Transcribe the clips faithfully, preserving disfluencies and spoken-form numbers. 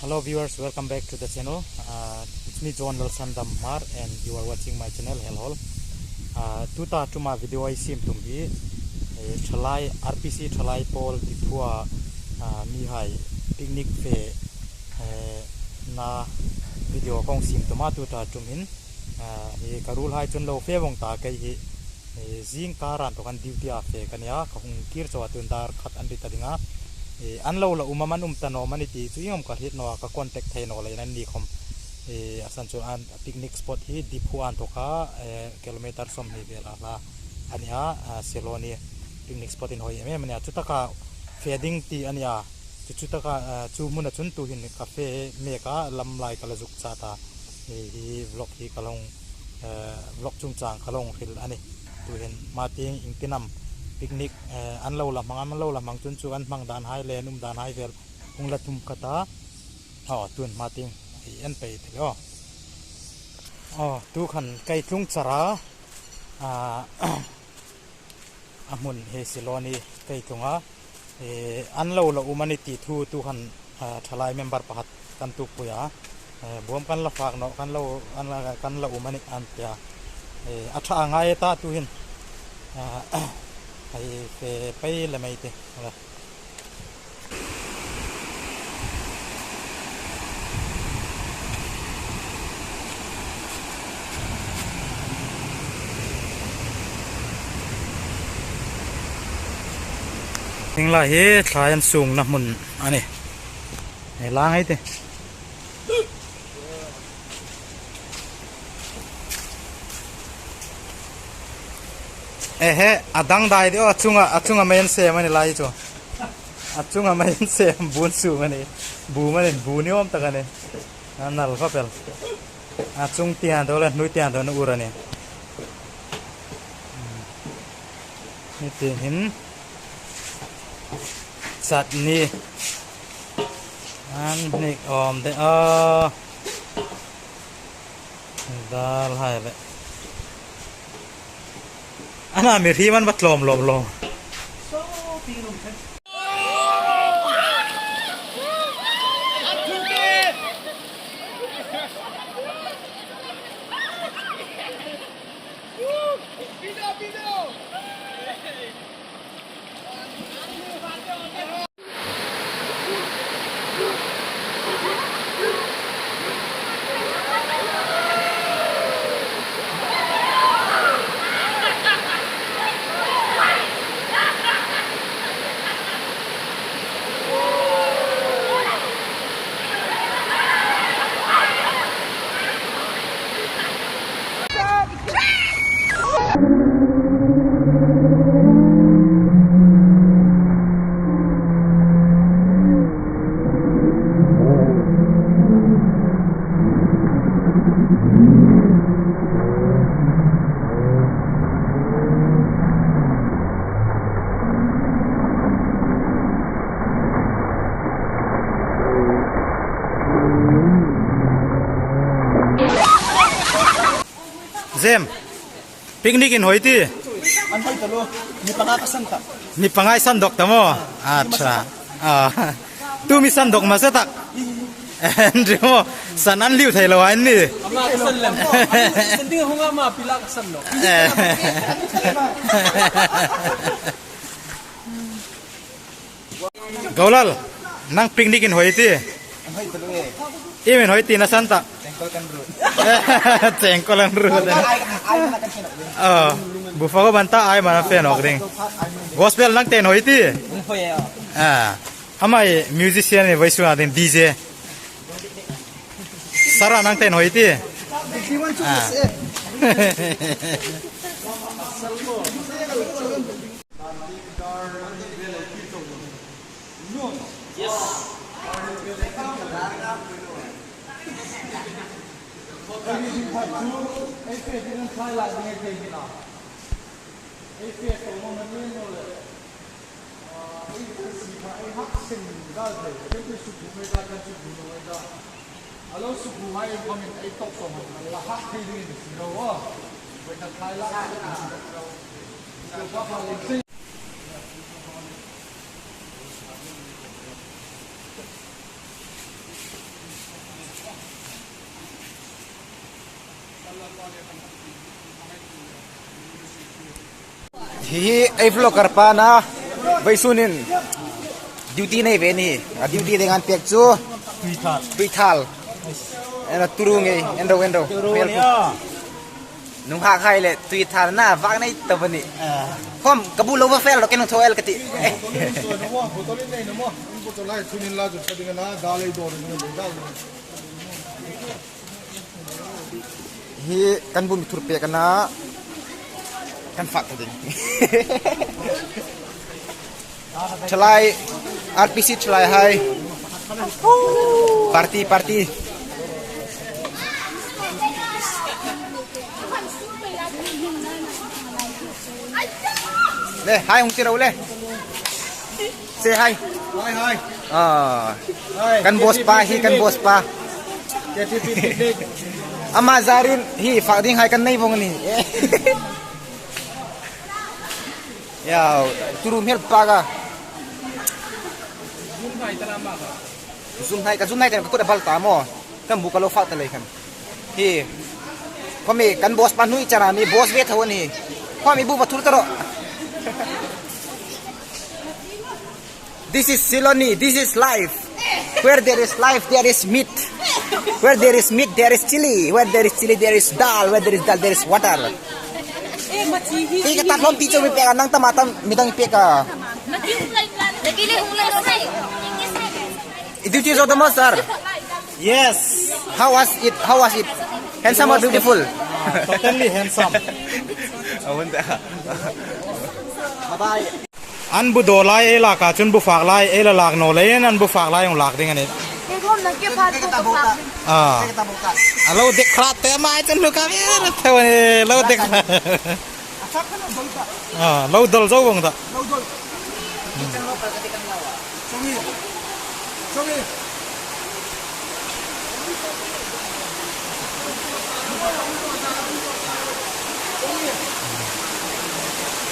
Hello viewers, welcome back to the channel. Uh, it's me John Lalsandam Hmar and you are watching my channel Hel Hol. Uh, tuta tuma video ei siem tum hi, eh, thalai R P C thalai pawl Diphu-a, uh, mihai picnic fe, eh, na video kong siem tuma tuta tum hin, uh, hi ka ruolhai chun lo fe vong ta kei hi, eh, zingkar an to kan duty-a fe ka nia, ka hung kir chauh a tun dar khat an ri ta ding a. Eh, an lo la um am an um ta naw am a ni ti chu ieng am ka hriet naw a, ka contact thei naw leiin an ni khom. Eh, a san chu an picnic spot hi Diphu-a inthawka, eh, kilometer sawmhni vel a hla a nia, ah, Siloni picnic spot inhawi em em a nia. Chutaka fe ding ti a nia. Chu, chutaka, ah, chu hmuna chun tuhin ka fe mek a, lam lai ka la zuk chat a. Hi, hi vlog hi ka lo hung, eh, vlog chungchang ka lo hung hril a nih. Tuhin hma tieng iengtin am picnic, eh, an lo la hmang am, an lo la hmang chun chu an hmang dan hai le an um dan hai vel hung la thum ka ta. Aw, tun hma tieng ei en pei thei aw. Aw, tu khan kei tlung char a, ah, a hmun hi Siloni kei tlung a, eh, an lo la um a ni ti thu tu khan, ah, thalai member pakhat kan tuokpui a, eh, buam kan la fak naw, kan lo, kan la, kan la um a ni an ti a. Eh, a ṭha a ngai ta tuhin, ah, ei fe pei lem ei tih. Hieng lai hi thlai an sungna hmun a nih. Ei lang ei tih. Ehe, a dangdai deu, a chunga, a chunga mei an sem a ni lai chu. A chunga mei an sem, bu an sung a nih. Bu manin, bu ni awm tak a nih. A nal khawp el. A chung tieng deu le, hnuoi tieng deu an ur a nih. Ni tieng hin. Chutney. An hnik awm de aw. Dal hai le. Ana mi hri man va tlawm lawm lawm. Zem, picnic inhawi ti? An hawi ta lo. Ni panga ka san ta. Ni panga i san dawk ta maw? Acha. Ah. Tu mi san dawk hmasa tak. An ri maw. San an liu thei lo an ni. Ama ka san lem. San ding hung ama pila ka san lo. Eh. Golal, nang picnic inhawi ti? An hawi ta lo e. Iem inhawi ti na san ta? Chengkol kan ruot. Chengkol an ruot. Ai, ai, ai, ai, ai, ai, ai. Oh, bu fak ban ta ai man fe nawk ding. Gospel nang te inhawi ti? Inhawi e. Ah. Ama hi musician ni, vawisun a ding D J. Sara nang te inhawi ti? Ah. Hi hi ei vlogger pa a na, vawisun hin duty nei ve ni, a duty ding an pek chu. Tuithal. Tuithal. Ena turu ngei, en ro, en ro. Turu ngei a. Nunghak hai le tuithal na vak nei ta bani. Ah. Khom, ka bu lo va fel lo, ken tho el ka ti. Hi kan bu mi thur pek a na. Kan fak ta ding. Thalai, R P C thalai hai. Party, party. Le, hai hung ti ro le. Say hi. Hi, hi. Ah. Hi, kan boss pa, hi kan boss pa. K T P picnic. Ama zarin hi fak ding hai kan nei vong ni. Ya, turu hmel pa ka. Zoom hai ka, zoom hai ka kut a bal ta maw. Kan bu ka lo fak ta lei khan. Hi. Khom hi kan boss pa hnui chara mi boss ve tho ni. Khom hi bu va thur ta ro. This is Siloni, this is life. Where there is life, there is meat. Where there is meat, there is chili. Where there is chili, there is dal. Where there is dal, there is water. Ti ka ta hlawm ti chu mi pek a, nang tam a tam mi dang pek a. It is also the most, sir. Yes. How was it? How was it? Handsome or beautiful? Ah, totally handsome. Bye bye. An bu daw lai ei lak a chun bu fak lai ei la lak naw leiin an bu fak lai hung lak ding a nih. Ei khom na ke phat ko ka fak. Ah. A lo dik khrat te mai chun lu ka mi ra theu ni lo dik. Ah, lo dol zo vong ta.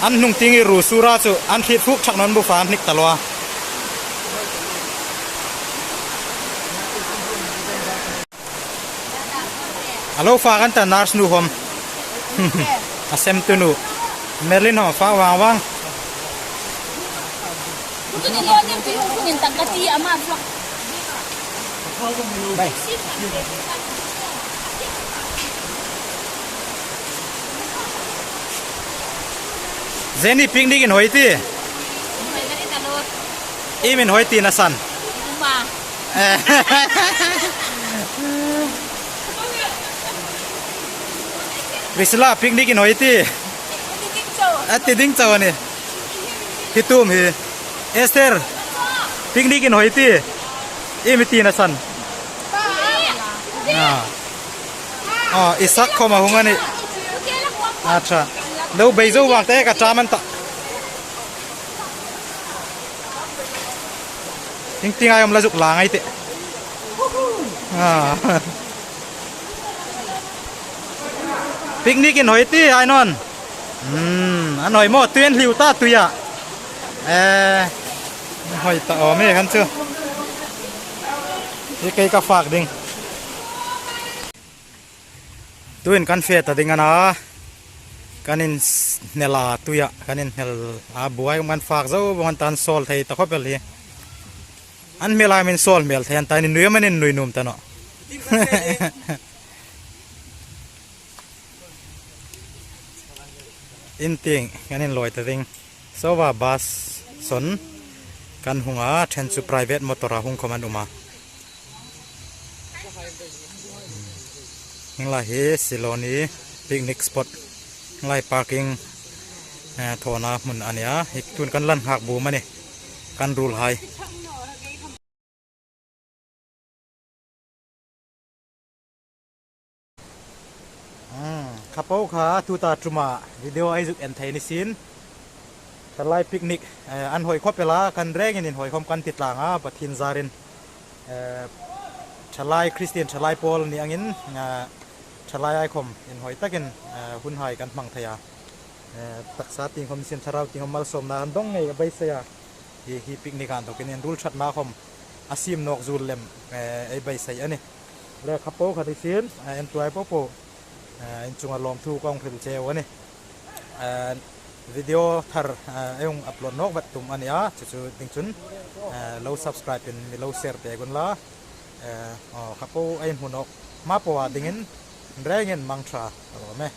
An hnung tieng hi ru sur a chu, an hriet fuk thak naw, bu fa an hnik ta lo a. A lo fak an ta nurse nu khom. A sem tu nu. Merlin khom fak vang vang. Jenny, picnic inhoi ti? Iem inhoi ti na san? Priscilla, picnic inhoi ti? A ti ding chau a nih. Hi tum hi. Esther, picnic inhoi ti? Iem i ti na san? Ah. Ah, Isak khom a hung a nih. Acha. Lo bei zo vang te ka ṭam an ta. Ting ting ai om la zuk la ngai te. Ah. Picnic inhoi ti ai non. Hmm, an hoi maw, tui an hliu ta tuia. Eh, hoi ta aw me khan chu. Hi kei ka fak ding. Tuin kan fe ta ding a na. Kan inhnel a tuia, kan inhnel a buai kan fak zo, buan tan sawl thei ta khop el hi. An hmel a min sawl hmel thei an ta ni nui am an nui nuom ta naw. In tieng, kan inlawi ta ding. Sova bus sawn kan hung a, ṭhen chu private motor a hung khom an um a. Hieng lai hi Siloni picnic spot. Hieng lai parking, eh, thawna hmun a nia. Hi tun kan lan nghak bum a nih. Kan ruolhai. Hmm, kha po kha tuta ṭuma video ei zuk en thei ni sin. Thalai picnic, eh, an hoi khop el a, kan rengin inhoi khom kan ti tlang a, Pathien zarin. Eh, thalai Christian, thalai pawl ni angin, eh, thalai ai khom inhoi takin, eh, hunhai kan hmang thei a. Eh, taksa tieng khom sin, thlarau tieng khom malsawmna an dong ngei ka beisei a. Hi, hi picnic an dawkin inruol ṭhatna khom a siem nawk zuol lem, eh, ei beisei a nih. Le kha po kha ni sin, eh, entuhai po po. Eh, in chunga lawmthu ka hung hril cheu a nih. Eh, video thar, eh, ei hung upload nawk vat tum a ni a, chu chu ding chun, eh, lo subscribe-in mi lo share pek unla. Eh, aw, kha po ei hmu nawk hma poa dingin, rengin mangṭha, a lawm e.